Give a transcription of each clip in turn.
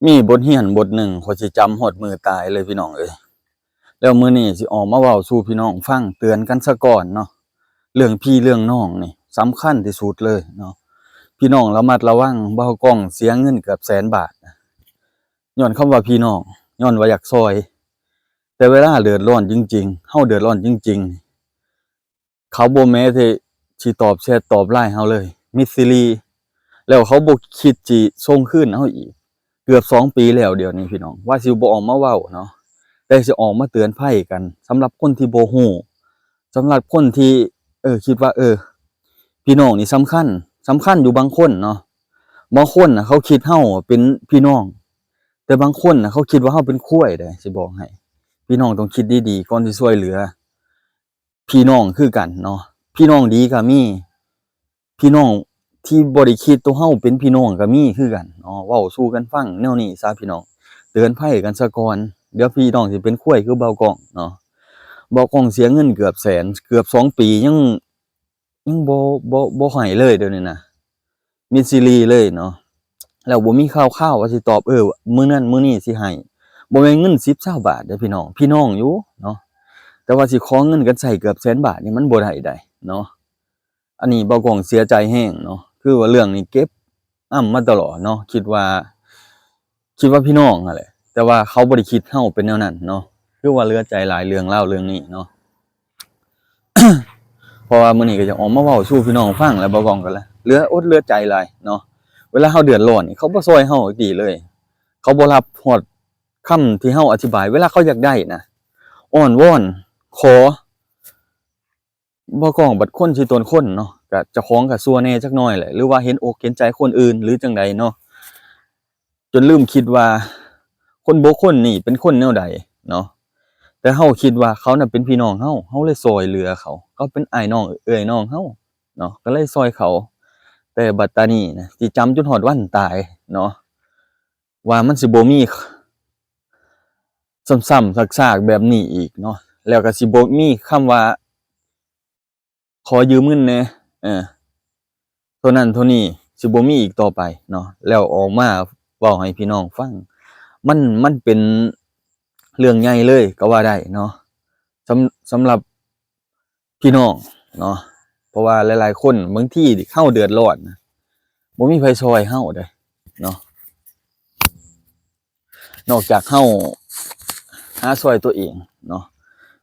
ມີບົດຮຽນບົດໜຶ່ງ ຂ້ອຍຊິຈຳຮອດມື້ຕາຍເລີຍພີ່ນ້ອງເອີຍ. ແລ້ວມື້ນີ້ຊິອອກມາເວົ້າສູ່ພີ່ນ້ອງຟັງ ເຕືອນກັນຊະກ່ອນເນາະ. ເລື່ອງພີ່ເລື່ອງນ້ອງນີ້ສຳຄັນທີ່ສຸດເລີຍເນາະ. ພີ່ນ້ອງລະມັດລະວັງ, ບ່າວກ້ອງເສຍເງິນເກືອບແສນບາດ ຍ້ອນຄຳວ່າພີ່ນ້ອງ, ຍ້ອນວ່າຢາກຊ່ອຍ. ແຕ່ເວລາເດືອດຮ້ອນຈິງໆ, ເຮົາເດືອດຮ້ອນຈິງໆ ເຂົາບໍ່ແມ້ແຕ່ຊິຕອບແຊັດຕອບໄລນ໌ເຮົາເລີຍ ມິດຊີລີ ແລ້ວເຂົາບໍ່ຄິດຊິສົ່ງຄືນເຮົາອີກ. ເກືອບສອງປີແລ້ວດຽວນີ້ພີ່ນ້ອງ ວ່າຊິບໍ່ອອກມາເວົ້າເນາະ ແຕ່ຊິອອກມາເຕືອນໄພກັນ ສຳລັບຄົນທີ່ບໍ່ຮູ້ ສຳລັບຄົນທີ່ ເອີ ຄິດວ່າ ເອີ ພີ່ນ້ອງນີ້ສຳຄັນ ສຳຄັນຢູ່ບາງຄົນເນາະ. ບາງຄົນນະເຂົາຄິດເຮົາເປັນພີ່ນ້ອງ ແຕ່ບາງຄົນນະເຂົາຄິດວ່າເຮົາເປັນຄວາຍເດ້ ຊິບອກໃຫ້. ພີ່ນ້ອງຕ້ອງຄິດດີໆ ກ່ອນຊິຊ່ວຍເຫຼືອ. ພີ່ນ້ອງຄືກັນເນາະ ພີ່ນ້ອງດີກໍມີ ພີ່ນ້ອງທີ່ບໍ່ໄດ້ຄິດໂຕເຮົາເປັນພີ່ນ້ອງກໍມີຄືກັນເນາະ. ເວົ້າສູ່ກັນຟັງແນວນີ້ຊະພີ່ນ້ອງ ເຕືອນໄພກັນຊະກ່ອນ ດຽວພີ່ນ້ອງຊິເປັນຄວາຍຄືບ່າວກ້ອງເນາະ. ບ່າວກ້ອງເສຍເງິນເກືອບແສນ ເກືອບສອງປີ ຍັງ ຍັງບໍ່ ບໍ່ ບໍ່ໃຫ້ເລີຍດຽວນີ້ນະ ມິດຊີລີເລີຍເນາະ. ແລ້ວບໍ່ມີຂ່າວຄາວວ່າຊິຕອບ ເອີ ມື້ນັ້ນມື້ນີ້ຊິໃຫ້ ບໍ່ແມ່ນເງິນສິບຊາວບາດເດ້ພີ່ນ້ອງ ພີ່ນ້ອງຢູ່ເນາະ ແຕ່ວ່າຊິຂໍເງິນກັນໃຊ້ເກືອບແສນບາດນີ້ມັນບໍ່ໄດ້ໃດເນາະ. ອັນນີ້ບ່າວກ້ອງເສຍໃຈແຮງເນາະ ຄືວ່າເລື່ອງນີ້ເກັບອຳມາຕະຫຼອດເນາະ ຄິດວ່າ ຄິດວ່າພີ່ນ້ອງຫັ້ນແຫຼະ ແຕ່ວ່າເຂົາບໍ່ໄດ້ຄິດເຮົາເປັນແນວນັ້ນເນາະ. ຄືວ່າເຫຼືອໃຈຫຼາຍເລື່ອງລາວເລື່ອງນີ້ເນາະ ເພາະວ່າມື້ນີ້ກໍຢາກອອກມາເວົ້າສູ່ພີ່ນ້ອງຟັງ ແລະ ບ່າວກ້ອງກໍເຫຼືອອົດເຫຼືອໃຈຫຼາຍເນາະ. ເວລາເຮົາເດືອດຮ້ອນນີ້ ເຂົາບໍ່ຊ່ອຍເຮົາດີເລີຍ ເຂົາບໍ່ຮັບຮອດຄຳທີ່ເຮົາອະທິບາຍ ເວລາເຂົາຢາກໄດ້ນະ ອ້ອນວອນຂໍ ບ່າວກ້ອງບັດຄົນຊິຕົນຄົນເນາະ ກະເຈົ້າຂອງກະຊົ່ວແດ່ຈັກໜ້ອຍແຫຼະ ຫຼືວ່າເຫັນອົກເຫັນໃຈຄົນອື່ນ ຫຼືຈັ່ງໃດເນາະ ຈົນລືມຄິດວ່າຄົນບຸກຄົນນີ້ເປັນຄົນແນວໃດເນາະ. ແຕ່ເຮົາຄິດວ່າເຂົານະເປັນພີ່ນ້ອງເຮົາ ເຮົາເລີຍຊ່ອຍເຫຼືອເຂົາ ເຂົາເປັນອ້າຍນ້ອງເອື້ອຍນ້ອງເຮົາເນາະ ກໍເລີຍຊ່ອຍເຂົາ. ແຕ່ບັດຕານີ້ນະ ຊິຈຳຈົນຮອດວັນຕາຍເນາະ ວ່າມັນຊິບໍ່ມີຊ້ຳໆຊາກໆແບບນີ້ອີກເນາະ ແລ້ວກໍຊິບໍ່ມີຄຳວ່າ ຂໍຢືມເງິນແດ່ ເອີ ເທົ່ານັ້ນເທົ່ານີ້ ຊິບໍ່ມີອີກຕໍ່ໄປເນາະ. ແລ້ວອອກມາເວົ້າໃຫ້ພີ່ນ້ອງຟັງ ມັນ ມັນເປັນເລື່ອງໃຫຍ່ເລີຍກໍວ່າໄດ້ເນາະ ສຳ ສຳລັບພີ່ນ້ອງເນາະ. ເພາະວ່າຫຼາຍໆຄົນ ບາງທີເຮົາເດືອດຮ້ອນ ບໍ່ມີໃຜຊ່ອຍເຮົາເດ້ເນາະ. ນອກຈາກເຮົາຫາຊ່ອຍຕົວເອງເນາະ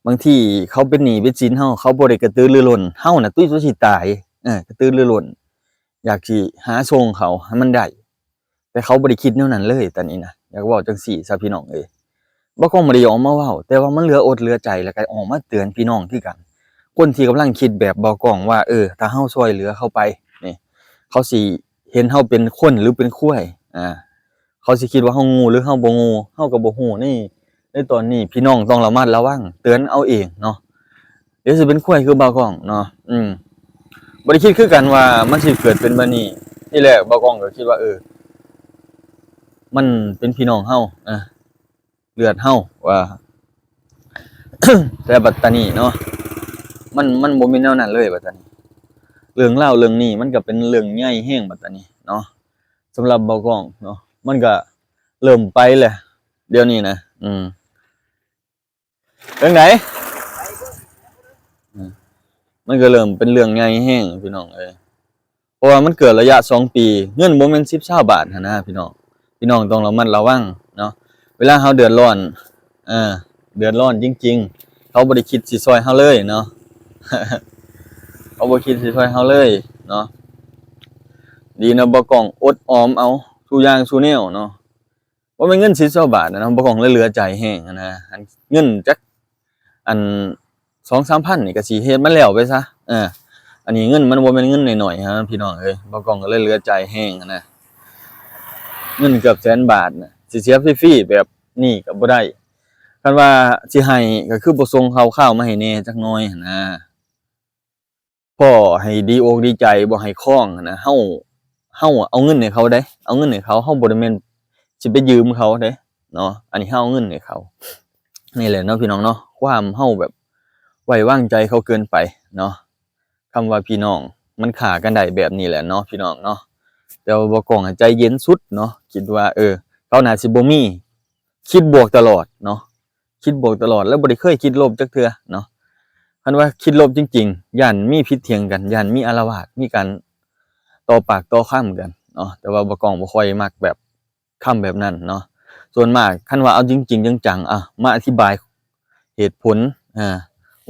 ບາງທີເຂົາເປັນໜີ້ເປັນສິນເຮົາ ເຂົາບໍ່ໄດ້ກະຕືລືລົ້ນ ເຮົານະຕຸ້ຍຕົວຊິຕາຍ ເອີ ກະຕືລືລົ້ນ ຢາກຊິຫາສົ່ງເຂົາໃຫ້ມັນໄດ້ ແຕ່ເຂົາບໍ່ໄດ້ຄິດແນວນັ້ນເລີຍ. ຕອນນີ້ນະ ຢາກເວົ້າຈັ່ງຊີ້ຊະພີ່ນ້ອງເອີຍ ບ່າວກ້ອງບໍ່ໄດ້ຢາກອອກມາເວົ້າ ແຕ່ວ່າມັນເຫຼືອອົດເຫຼືອໃຈ ແລ້ວກໍອອກມາເຕືອນພີ່ນ້ອງຄືກັນ. ຄົນທີ່ກຳລັງຄິດແບບບ່າວກ້ອງວ່າ ເອີ ຖ້າເຮົາຊ່ວຍເຫຼືອເຂົາໄປນີ້ ເຂົາຊິເຫັນເຮົາເປັນຄົນ ຫຼື ເປັນຄວາຍ ອ່າ ເຂົາຊິຄິດວ່າເຮົາໂງ່ ຫຼື ເຮົາບໍ່ໂງ່ ເຮົາກໍບໍ່ຮູ້. ໃນ ໃນຕອນນີ້ພີ່ນ້ອງຕ້ອງລະມັດລະວັງ ເຕືອນເອົາເອງເນາະ. ດຽວຊິເປັນຄວາຍຄືບ່າວກ້ອງເນາະ ອືມ ບໍ່ໄດ້ຄິດຄືກັນວ່າມັນຊິເກີດເປັນແບບນີ້. ທີແລກບ່າວກ້ອງກໍຄິດວ່າ ເອີ ມັນເປັນພີ່ນ້ອງເຮົາ ເອີ ເລືອດເຮົາວ່າ ແຕ່ບັດຕານີ້ເນາະ ມັນ ມັນບໍ່ແມ່ນແນວນັ້ນເລີຍ. ບັດຕານີ້ເລື່ອງລາວເລື່ອງນີ້ມັນກໍເປັນເລື່ອງໃຫຍ່ແຮງບັດຕານີ້ເນາະ ສຳລັບບ່າວກ້ອງເນາະ ມັນກໍເລີ່ມໄປແຫຼະດຽວນີ້ນະ ອືມ ຈັ່ງໃດ ອືມ ມັນກໍເລີ່ມເປັນເລື່ອງໃຫຍ່ແຮງພີ່ນ້ອງເອີຍ. ເພາະວ່າມັນເກີດໄລຍະສອງປີ ເງິນບໍ່ແມ່ນສິບຊາວບາດຫັ້ນນະພີ່ນ້ອງ. ພີ່ນ້ອງຕ້ອງລະມັດລະວັງເນາະ ເວລາເຮົາເດືອດຮ້ອນ ເອີ ເດືອດຮ້ອນຈິງໆ ເຂົາບໍ່ໄດ້ຄິດຊິຊ່ອຍເຮົາເລີຍເນາະ ເຂົາບໍ່ຄິດຊິຊ່ອຍເຮົາເລີຍເນາະ. ດີນະ ບ່າວກ້ອງອົດອອມເອົາສູ່ຢ່າງສູ່ແນວເນາະ. ບໍ່ແມ່ນເງິນສິບຊາວບາດນະເນາະ ບ່າວກ້ອງເລີຍເຫຼືອໃຈແຮງຫັ້ນນະ. ອັນເງິນຈັກ ອັນສອງສາມພັນນີ້ກໍຊິເຮັດມັນແລ້ວໄປຊະ ເອີ ອັນນີ້ເງິນມັນບໍ່ແມ່ນເງິນໜ້ອຍໆນະພີ່ນ້ອງເອີຍ. ບ່າວກ້ອງກໍເລີຍເຫຼືອໃຈແຮງຫັ້ນນະ ເງິນເກືອບແສນບາດນະ ຊິເສຍຟຣີໆແບບນີ້ກໍບໍ່ໄດ້. ຄັນວ່າຊິໃຫ້ກໍຄືບໍ່ສົ່ງຂ່າວຄາວມາໃຫ້ແດ່ຈັກໜ້ອຍຫັ້ນນະ. ພໍໃຫ້ດີອົກດີໃຈ ບໍ່ໃຫ້ຄອງຫັ້ນນະ. ເຮົາ ເຮົາເອົາເງິນໃຫ້ເຂົາເດ້ ເອົາເງິນໃຫ້ເຂົາ ເຮົາບໍ່ໄດ້ແມ່ນຊິໄປຢືມເຂົາເດ້ເນາະ ອັນນີ້ເຮົາເອົາເງິນໃຫ້ເຂົາ. ນີ້ແຫຼະເນາະພີ່ນ້ອງເນາະ ຄວາມເຮົາແບບໄວ້ວາງໃຈເຂົາເກີນໄປເນາະ. ຄຳວ່າພີ່ນ້ອງມັນຂ້າກັນໄດ້ແບບນີ້ແຫຼະເນາະພີ່ນ້ອງເນາະ. ແຕ່ວ່າບ່າວກ້ອງໃຈເຢັນສຸດເນາະ ຄິດວ່າ ເອີ ກ ເຂົາໜ້າຊິບໍ່ມີ ຄິດບວກຕະຫຼອດເນາະ ຄິດບວກຕະຫຼອດ ແລ້ວບໍ່ໄດ້ເຄີຍຄິດລົບຈັກເທື່ອເນາະ. ຄັນວ່າຄິດລົບຈິງໆ ຢ້ານມີຜິດຖຽງກັນ ຢ້ານມີອາລະວາດ ມີການຕໍ່ປາກຕໍ່ຄຳກັນເນາະ. ແຕ່ວ່າບ່າວກ້ອງບໍ່ຄ່ອຍມັກແບບ ຄຳແບບນັ້ນເນາະ. ສ່ວນມາກຄັນວ່າເອົາຈິງໆ ຈັງໆ ອະ ມາອະທິບາຍເຫດຜົນ ອາ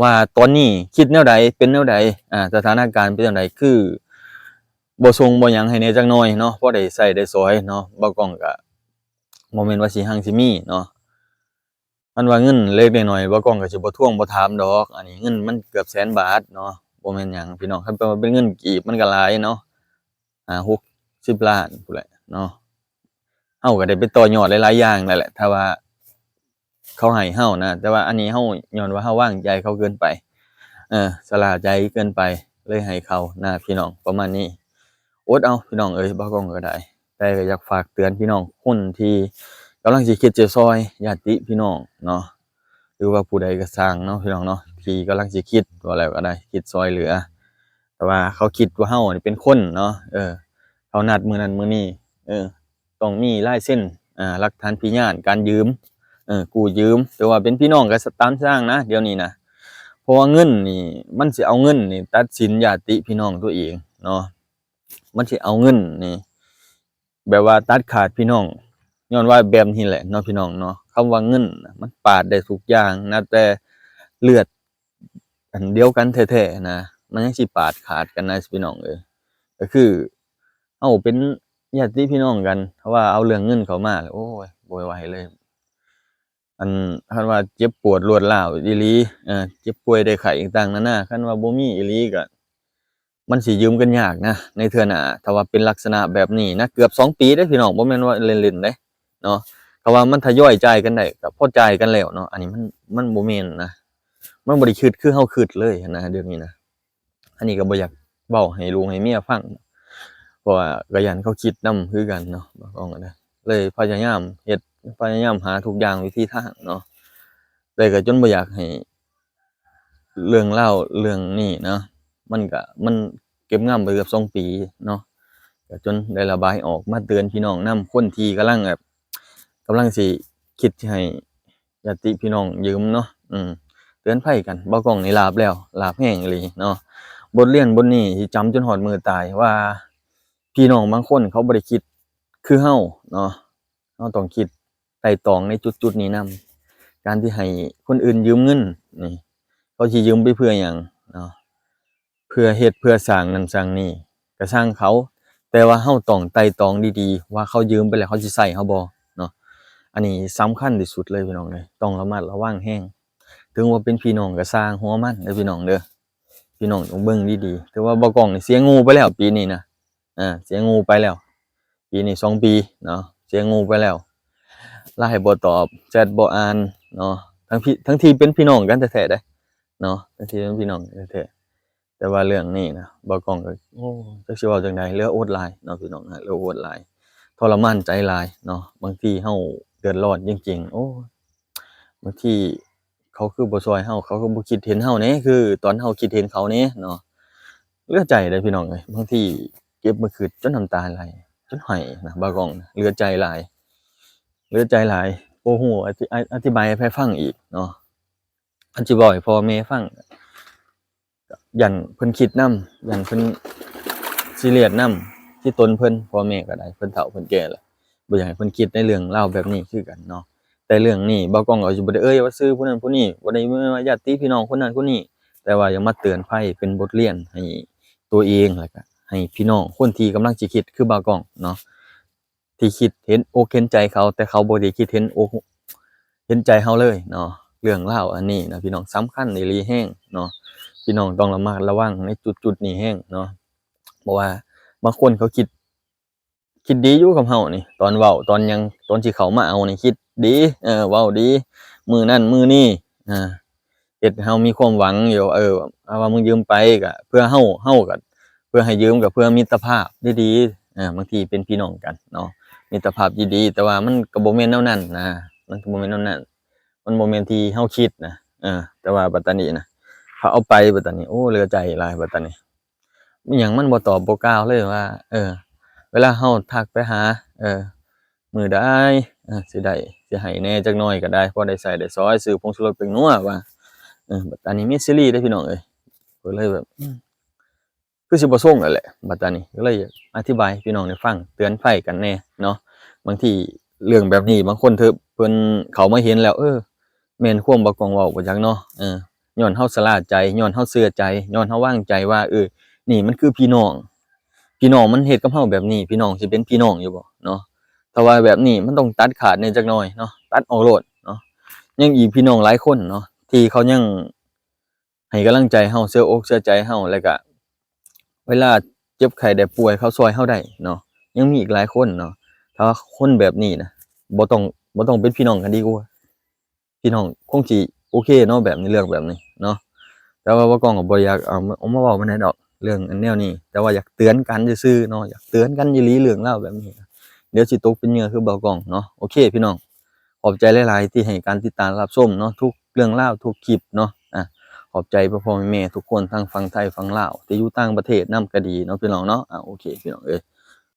ວ່າຕອນນີ້ຄິດແນວໃດ ເປັນແນວໃດ ອາ ສະຖານະການເປັນຈັ່ງໃດ ຄືບໍ່ສົ່ງບໍ່ຫຍັງໃຫ້ແດ່ຈັກໜ່ອຍເນາະ ພໍໄດ້ໃຊ້ໄດ້ສອຍເນາະ. ບ່າວກ້ອງກະບໍ່ແມ່ນວ່າຊິຮັ່ງຊິມີເນາະ. ຄັນວ່າເງິນເລັກໆ ນ້ອຍໆ ບ່າວກ້ອງກໍຊິບໍ່ທວງບໍ່ຖາມດອກ. ອັນນີ້ເງິນມັນເກືອບແສນບາດເນາະ ບໍ່ແມ່ນຫຍັງພີ່ນ້ອງ. ຄັນເປັນວ່າເປັນເງິນກີບມັນກໍຫຼາຍເນາະ ຫ້າຫົກສິບລ້ານພຸ້ນແຫຼະເນາະ. ເຮົາກໍໄດ້ໄປຕໍ່ຍອດຫຼາຍໆຢ່າງນັ້ນແຫຼະ ຖ້າວ່າເຂົາໃຫ້ເຮົານະ. ແຕ່ວ່າອັນນີ້ເຮົາ ຍ້ອນວ່າເຮົາວາງໃຈເຂົາເກີນໄປ ເອີ ຊະລ່າໃຈເກີນໄປ ເລີຍໃຫ້ເຂົານະພີ່ນ້ອງ ປະມານນີ້. ອົດເອົາພີ່ນ້ອງເອີຍ ບ່າວກ້ອງກໍໄດ້ ແຕ່ກໍຢາກຝາກເຕືອນພີ່ນ້ອງຄົນທີ່ກຳລັງຊິຄິດຈະຊ່ອຍຍາດຕິພີ່ນ້ອງເນາະ ຫຼືວ່າຜູ້ໃດກໍຊ່າງເນາະພີ່ນ້ອງເນາະ ທີ່ກຳລັງຊິຄິດ ວ່າແລ້ວກໍໄດ້ຄິດຊ່ອຍເຫຼືອ ແຕ່ວ່າເຂົາຄິດວ່າເຮົານີ້ເປັນຄົນເນາະ ເອີ ເຂົານັດມື້ນັ້ນມື້ນີ້ ເອີ ຕ້ອງມີລາຍເຊັນ ອາ ຫຼັກຖານພະຍານການຢືມ ເອີ ກູ້ຢືມ ແຕ່ວ່າເປັນພີ່ນ້ອງກໍຕາມຊ່າງນະ ດຽວນີ້ນະ. ເພາະວ່າເງິນນີ້ ມັນຊິເອົາເງິນນີ້ຕັດສິນຍາດຕິພີ່ນ້ອງຕົວເອງເນາະ. ມັນຊິເອົາເງິນນີ້ ແບບວ່າຕັດຂາດພີ່ນ້ອງ ຍ້ອນວ່າແບບນີ້ແຫຼະເນາະພີ່ນ້ອງເນາະ. ຄຳວ່າເງິນນະ ມັນປາດໄດ້ທຸກຢ່າງ ນັບແຕ່ເລືອດອັນດຽວກັນແທ້ໆນະ ມັນຍັງຊິປາດຂາດກັນນະພີ່ນ້ອງເອີຍ. ກໍຄືເຮົາເປັນຍາດຕິພີ່ນ້ອງກັນ ຖ້າວ່າເອົາເລື່ອງເງິນເຂົ້າມາ ໂອ້ຍ ບໍ່ໄຫວເລີຍ. ອັນ ຄັນວ່າເຈັບປວດລວດລ້າວອີ່ຫຼີ ເອີ ເຈັບປ່ວຍໄດ້ໄຂ້ຕ່າງໆນານາ ຄັນວ່າບໍ່ມີອີ່ຫຼີກໍ ມັນຊິຢືມກັນຍາກນະໃນເທື່ອໜ້າ. ຖ້າວ່າເປັນລັກສະນະແບບນີ້ນະ ເກືອບສອງປີເດ້ພີ່ນ້ອງ ບໍ່ແມ່ນວ່າຫຼິ້ນໆເດ້ເນາະ. ຖ້າວ່າມັນທະຍອຍຈ່າຍກັນໄດ້ກໍພໍຈ່າຍກັນແລ້ວເນາະ. ອັນນີ້ມັນ ມັນບໍ່ແມ່ນນະ ມັນບໍ່ໄດ້ຄິດຄືເຮົາຄິດເລີຍຫັ້ນນະ ດຽວນີ້ນະ. ອັນນີ້ກໍບໍ່ຢາກເວົ້າໃຫ້ລູກໃຫ້ເມຍຟັງ ເພາະວ່າກໍຢ້ານເຂົາຄິດນຳຄືກັນເນາະ ບາງຄົນກໍໄດ້ ເລີຍພະຍາຍາມເຮັດ ພະຍາຍາມຫາທຸກຢ່າງວິທີທາງເນາະ ແຕ່ກໍຈົນບໍ່ຢາກໃຫ້ເລື່ອງລາວເລື່ອງນີ້ເນາະ ມັນກໍ ມັນເກັບງຳໄປເກືອບສອງປີເນາະ ກໍຈົນໄດ້ລະບາຍອອກມາເຕືອນພີ່ນ້ອງນຳ ຄົນທີ່ກຳລັງແບບ ກຳລັງຊິຄິດໃຫ້ ຍາດຕິພີ່ນ້ອງຢືມເນາະ ອືມ ເຕືອນໄພກັນ. ບ່າວກ້ອງນີ້ຫຼາບແລ້ວ ຫຼາບແຮງອີ່ຫຼີເນາະ. ບົດຮຽນບົດນີ້ຊິຈຳຈົນຮອດມື້ຕາຍ ວ່າພີ່ນ້ອງບາງຄົນເຂົາບໍ່ໄດ້ຄິດຄືເຮົາເນາະ. ເຮົາຕ້ອງຄິດໄຕ່ຕອງໃນຈຸດໆນີ້ນຳ. ການທີ່ໃຫ້ຄົນອື່ນຢືມເງິນນີ້ ເຂົາຊິຢືມໄປເພື່ອຫຍັງເນາະ? ເພື່ອເຮັດເພື່ອສ້າງນັ້ນສ້າງນີ້ກໍຊ່າງເຂົາ ແຕ່ວ່າເຮົາຕ້ອງໄຕ່ຕອງດີໆ ວ່າເຂົາຢືມໄປແລ້ວເຂົາຊິໃຊ້ເຮົາບໍ່ເນາະ. ອັນນີ້ສຳຄັນທີ່ສຸດເລີຍພີ່ນ້ອງເອີຍ ຕ້ອງລະມັດລະວັງແຮງ. ເຖິງວ່າເປັນພີ່ນ້ອງກໍຊ່າງຫົວມັນເດີພີ່ນ້ອງເດີ ພີ່ນ້ອງຕ້ອງເບິ່ງດີໆ. ຖືວ່າບ່າວກ້ອງນີ້ເສຍງູໄປແລ້ວປີນີ້ນະ ເສຍງູໄປແລ້ວ ປີນີ້ສອງປີເນາະ ເສຍງູໄປແລ້ວ ໄລນ໌ບໍ່ຕອບ ແຊັດບໍ່ອ່ານເນາະ ທັງທີ່ ທັງທີ່ເປັນພີ່ນ້ອງກັນແທ້ໆເດ້ເນາະ ທັງທີ່ເປັນພີ່ນ້ອງກັນແທ້ໆ. ແຕ່ວ່າເລື່ອງນີ້ນະ ບ່າວກ້ອງກໍ ໂອ້ ຈັກຊິເວົ້າຈັ່ງໃດ ເຫຼືອອົດຫຼາຍເນາະພີ່ນ້ອງ ເຫຼືອອົດຫຼາຍ ທໍລະມານໃຈຫຼາຍເນາະ. ບາງທີເຮົາເດືອດຮ້ອນຈິງໆ ໂອ້ ບາງທີເຂົາຄືບໍ່ຊ່ອຍເຮົາ ເຂົາຄືບໍ່ຄິດເຫັນເຮົາແດ່ ຄືຕອນເຮົາຄິດເຫັນເຂົາແດ່ເນາະ. ເຫຼືອໃຈເດ້ພີ່ນ້ອງເອີຍ ບາງທີເກັບມາຄຶດຈົນນ້ຳຕາໄຫຼ ຈົນໄຫ້ນະ ບ່າວກ້ອງນະ ເຫຼືອໃຈຫຼາຍ ເຫຼືອໃຈຫຼາຍ ບໍ່ຮູ້ອະທິ ອະ ອະທິບາຍໃຫ້ໃຜຟັງອີກເນາະ. ຄັນຊິເວົ້າໃຫ້ພໍ່ແມ່ຟັງ ຢ້ານເພິ່ນຄິດນຳ ຢ້ານເພິ່ນຊີຣຽສນຳ ທີ່ຕົນເພິ່ນ ພໍ່ແມ່ກໍໄດ້ ເພິ່ນເຖົ້າເພິ່ນແກ່ແລ້ວ ບໍ່ຢາກໃຫ້ເພິ່ນຄິດໃນເລື່ອງລາວແບບນີ້ຄືກັນເນາະ. ແຕ່ເລື່ອງນີ້ບ່າວກ້ອງກໍຊິບໍ່ໄດ້ເອີ່ຍວ່າຊື່ຜູ້ນັ້ນຜູ້ນີ້ ບໍ່ໄດ້ວ່າຍາດຕິພີ່ນ້ອງຄົນນັ້ນຄົນນີ້ ແຕ່ວ່າຢາກມາເຕືອນໄພເປັນບົດຮຽນໃຫ້ຕົວເອງ ແລ້ວກໍໃຫ້ພີ່ນ້ອງຄົນທີ່ກຳລັງຊິຄິດຄືບ່າວກ້ອງເນາະ ທີ່ຄິດເຫັນອົກເຫັນໃຈເຂົາ ແຕ່ເຂົາບໍ່ໄດ້ຄິດເຫັນອົກເຫັນໃຈເຮົາເລີຍເນາະ. ເລື່ອງລາວອັນນີ້ນະພີ່ນ້ອງ ສຳຄັນອີ່ຫຼີແຮງເນາະ ພີ່ນ້ອງຕ້ອງລະມັດລະວັງໃນຈຸດໆນີ້ແຮງເນາະ. ເພາະວ່າບາງຄົນເຂົາຄິດ ຄິດດີຢູ່ກັບເຮົານີ້ ຕອນເວົ້າຕອນຫຍັງ ຕອນຊິເຂົ້າມາເອົານີ້ຄິດດີ ເອີ ເວົ້າດີ ມື້ນັ້ນມື້ນີ້ ອາ ເຮັດໃຫ້ເຮົາມີຄວາມຫວັງຢູ່ ເອີ ເອົາວ່າມຶງຢືມໄປກະເພື່ອເຮົາ ເຮົາກະເພື່ອໃຫ້ຢືມ ກະເພື່ອມິດຕະພາບດີໆ ເອີ ບາງທີເປັນພີ່ນ້ອງກັນເນາະ ມິດຕະພາບດີໆ ແຕ່ວ່າມັນກະບໍ່ແມ່ນແນວນັ້ນນະ ມັນກະບໍ່ແມ່ນແນວນັ້ນ ມັນບໍ່ແມ່ນທີ່ເຮົາຄິດນະ ເອີ ແຕ່ວ່າບັດຕານີ້ນະ ເຂົາເອົາໄປບັດຕານີ້ ໂອ້ ເຫຼືອໃຈຫຼາຍບັດຕານີ້ ອີ່ຫຍັງມັນບໍ່ຕອບບໍ່ກ່າວເລີຍວ່າ ເອີ ເວລາເຮົາທັກໄປຫາ ເອີ ມື້ໃດ ເອີ ຊິໄດ້ ຊິໃຫ້ແດ່ຈັກໜ້ອຍກໍໄດ້ ພໍໄດ້ໃຊ້ໄດ້ສອຍ ຊື້ຜົງຊູລົດແປ້ງນົວວ່າ ເອີ ບັດອັນນີ້ມີຊີຣີເດ້ພີ່ນ້ອງເອີຍ ກໍເລີຍແບບ ອືມ ຄືຊິບໍ່ຊົງນັ້ນແຫຼະ ບັດຕານີ້ກໍເລີຍຢາກອະທິບາຍໃຫ້ພີ່ນ້ອງໄດ້ຟັງ ເຕືອນໄພກັນແດ່ເນາະ. ບາງທີເລື່ອງແບບນີ້ ບາງຄົນເທີເພິ່ນເຂົ້າມາເຫັນແລ້ວ ເອີ ແມ່ນຄວາມບ່າວກ້ອງເວົ້າບໍ່ຈັກເນາະ ເອີ ຍ້ອນເຮົາຊະລາໃຈ ຍ້ອນເຮົາເຊື່ອໃຈ ຍ້ອນເຮົາວາງໃຈວ່າ ເອີ ນີ້ມັນຄືພີ່ນ້ອງ ພີ່ນ້ອງມັນເຮັດກັບເຮົາແບບນີ້ ພີ່ນ້ອງຊິເປັນພີ່ນ້ອງຢູ່ບໍ່ເນາະ. ຖ້າວ່າແບບນີ້ມັນຕ້ອງຕັດຂາດແດ່ຈັກໜ້ອຍເນາະ ຕັດອອກໂລດເນາະ. ຍັງອີກພີ່ນ້ອງຫຼາຍຄົນເນາະ ທີ່ເຂົາຍັງ ໃຫ້ກຳລັງໃຈເຮົາ ເຊື່ອອົກເຊື່ອໃຈເຮົາ ແລ້ວກະເວລາເຈັບໄຂ້ໄດ້ປ່ວຍເຂົາຊ່ອຍເຮົາໄດ້ເນາະ. ຍັງມີອີກຫຼາຍຄົນເນາະ ຖ້າວ່າຄົນແບບນີ້ນະ ບໍ່ຕ້ອງ ບໍ່ຕ້ອງເປັນພີ່ນ້ອງກັນດີກວ່າ ພີ່ນ້ອງຄົງຊິໂອເຄເນາະ ແບບນີ້ ເລື່ອງແບບນີ້ເນາະ. ແຕ່ວ່າບ່າວກ້ອງກໍບໍ່ຢາກເອົາ ເອົາມາເວົ້າປານໃດດອກ ເລື່ອງອັນແນວນີ້ ແຕ່ວ່າຢາກເຕືອນກັນຊື່ໆເນາະ ຢາກເຕືອນກັນອີ່ຫຼີ ເລື່ອງລາວແບບນີ້ ດຽວຊິຕົກເປັນເຫຍື່ອຄືບ່າວກ້ອງເນາະ. ໂອເຄພີ່ນ້ອງ ຂອບໃຈຫຼາຍໆທີ່ໃຫ້ການຕິດຕາມຮັບຊົມເນາະ ທຸກເລື່ອງລາວ ທຸກຄລິບເນາະ. ອາ ຂອບໃຈພໍ່ໆແມ່ໆທຸກຄົນ ທັງຝັ່ງໄທຝັ່ງລາວ ທີ່ຢູ່ຕ່າງປະເທດນຳກໍດີເນາະ ພີ່ນ້ອງເນາະ. ອາ ໂອເຄພີ່ນ້ອງເອີຍ